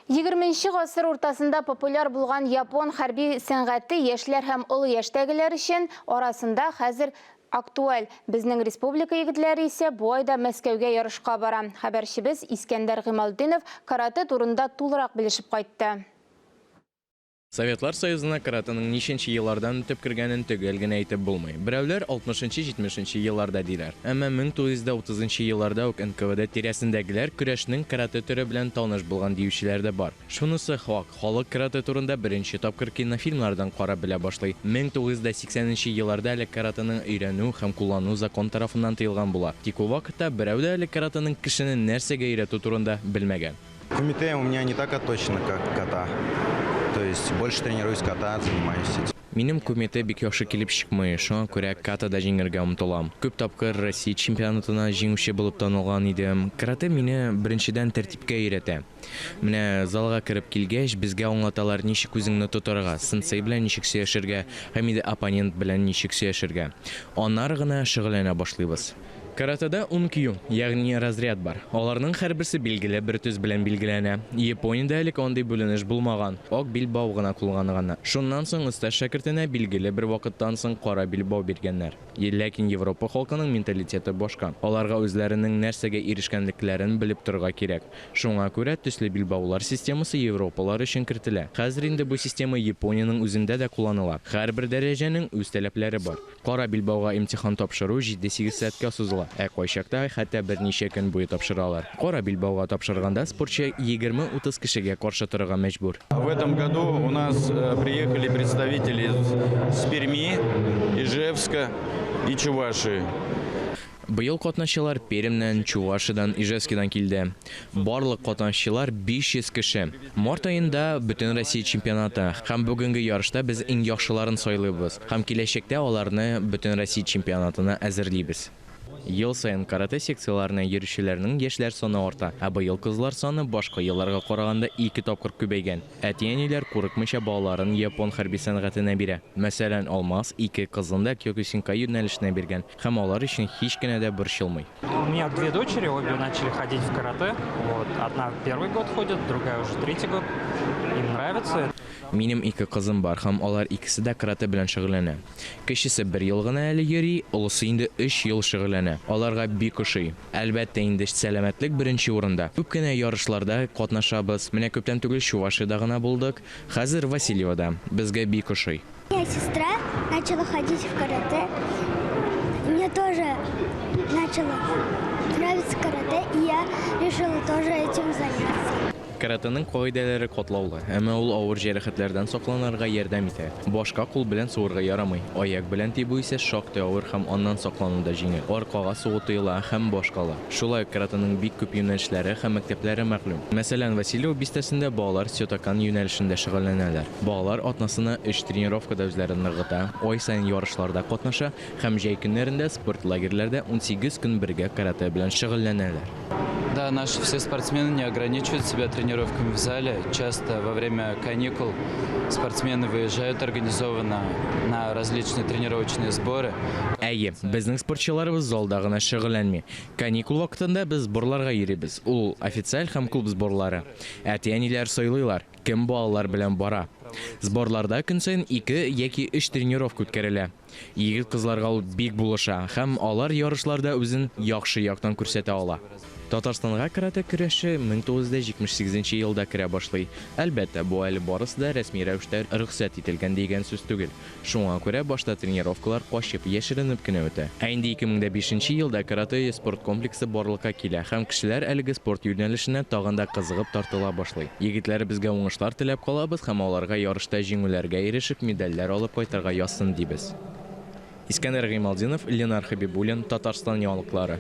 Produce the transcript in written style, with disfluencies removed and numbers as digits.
Егерменче гасыр уртасында популяр булган япон хәрби сәнгате яшьләр һәм олы яшьтәгеләр өчен арасында хәзер актуаль. Безнең республика егетләре исә бу айда Мәскәүгә ярышка бара. Хәбәрчебез Искәндәр Гыймалтдинов каратэ турында тулырак белешеп кайтты. Советлар Союзына каратэның ничәнче еллардан үтеп кергәнен төгәл генә әйтеп булмый. Берәүләр алтмышынчы-җитмешенче елларда диләр. Әмма 1930 нчы елларда ук НКВД тирәсендәгеләр көрәшнең каратэ төре белән таныш булган диючеләр дә бар. Шунысы хак, халык каратэ турында беренче тапкыр кинофильмнардан карап белә башлый. 1980 нче елларда әле каратэның өйрәнү һәм куллану закон тарафыннан тыелган була. Тик ул вакытта берәү дә әле каратэның кешене нәрсәгә өйрәтү турында белмәгән. Кумитэ у меня не так отточено, как ката. То есть больше тренируюсь ката, занимаюсь этим. Минем кумитэ бик яхшы килеп чыкмый, шуңа күрә катада җиңәргә омтылам. Күп тапкыр Россия чемпионатына җиңүче булып танылган идем. Каратэ мине, беренчедән, тәртипкә өйрәтә. Менә залга кереп килгәч, безгә аңлаталар ничек үзеңне тотарга, сенсей белән ничек сөйләшергә һәм инде оппонент белән ничек сөйләшергә. Аннары гына шөгыльләнә башлыйбыз. Каратэда ун кю, ягъни разряд бар. Аларның һәрберсе билгеле бер төс белән билгеләнә. Япониядә элек андый бүленеш булмаган, ак билбау гына кулланганнар. Шуннан соң оста шәкертенә билгеле бер вакыттан соң кара билбау биргәннәр. Ләкин Европа халкының менталитеты башка. Аларга үзләренең нәрсәгә ирешкәнлекләрен белеп торырга кирәк. Шуңа күрә төсле билбаулар системасы европалар өчен кертелә. Хәзер инде бу система Япониянең үзендә дә кулланыла. Һәрбер дәрәҗәнең үз таләпләре бар. Кара билбауга имтихан тапшыру җиде-сигез сәгатькә сузыла, ә кайчакта хәтта берничә көн буе тапшыралар. Кара билбауга тапшырганда спортчы егерме-утыз кешегә каршы торырга мәҗбүр. В этом году у нас приехали представители из Перми, Ижевска и Чувашии. Быел катнашчылар Пермьнән, Чувашиядән, Ижевскидан килде. Барлык катнашчылар 500 кеше. Март аенда Бөтенроссия чемпионаты һәм бүгенге ярышта без иң яхшыларын сайлыйбыз һәм киләчәктә аларны Бөтенроссия чемпионатына әзерлибез. Ел саен каратэ секцияләренә йөрүчеләрнең яшьләр саны арта, ә быел кызлар саны башка елларга караганда ике тапкыр күбәйгән. Әти-әниләр курыкмыйча балаларын япон хәрби сәнгатенә бирә. Мәсәлән, Алмаз ике кызын да кёкусинкай юнәлешенә биргән һәм алар өчен һич кенә дә борчылмый. У меня две дочери, обе начали ходить в каратэ. Вот. Одна первый год ходит, другая уже третий год. Им нравится. Минем ике кызым бар һәм алар икесе дә каратэ белән шөгыльләнә. Кечесе бер ел гына әле йөри, олысы инде өч ел шөгыльләнә. Аларга бик ошый. Әлбәттә инде, сәламәтлек беренче урында. Күп кенә ярышларда катнашабыз. Менә күптән түгел Чувашиядә гына булдык. Хәзер Васильевода. Безгә бик ошый. Моя сестра начала ходить в каратэ. Мне тоже начало нравиться каратэ, и я решила тоже этим заняться. Каратэның кагыйдәләре катлаулы, әмма ул авыр җәрәхәтләрдән сакланырга ярдәм итә. Башка кул белән сугырга ярамый. Аяк белән тибү исә шактый авыр һәм аннан саклану да җиңел. Аркага сугу тыела һәм башкалар. Шулай ук каратэның бик күп юнәлешләре һәм мәктәпләре мәгълүм. Мәсәлән, Васильево бистәсендә балалар Сётокан юнәлешендә шөгыльләнәләр. Балалар атнасына өч тренировкада үзләрен ныгыта, ай саен ярышларда катнаша һәм җәй көннәрендә спорт лагерьләрдә унсигез көн бергә каратэ белән шөгыльләнәләр. Да, наши все спортсмены не ограничивают себя тренировками в зале. Часто во время каникул спортсмены выезжают организованно на различные тренировочные сборы. Әйе, безнең спортчыларыбыз залда гына шөгыльләнми. Каникул вакытында без сборларга йөрибез. Ул, официаль һәм клуб сборлары. Әти-әниләр сайлыйлар. Кем балалар белән бара? Сборларда көн саен ике яки өч тренировка үткәрелә. Егет-кызларга ул бик булыша һәм алар ярышларда үзен яхшы яктан күрсәтә ала. Татарстанга каратэ көрәше 1978 нче елда керә башлый. Әлбәттә, бу әле барысы да рәсми рәвештә рөхсәт ителгән дигән сүз түгел. Шуңа күрә башта тренировкалар качып, яшеренеп кенә үтә. Ә инде 2005 нче елда Каратэ өе спорт комплексы барлыкка килә һәм кешеләр әлеге спорт юнәлешенә тагын да кызыгып тартыла башлый. Егетләребезгә уңышлар теләп калабыз һәм аларга ярышта җиңүләргә ирешеп, медальләр алып кайтырга язсын дибез. Искәндәр Гыймалтдинов, Ленар Хәбибуллин, Татарстан яңалыклары.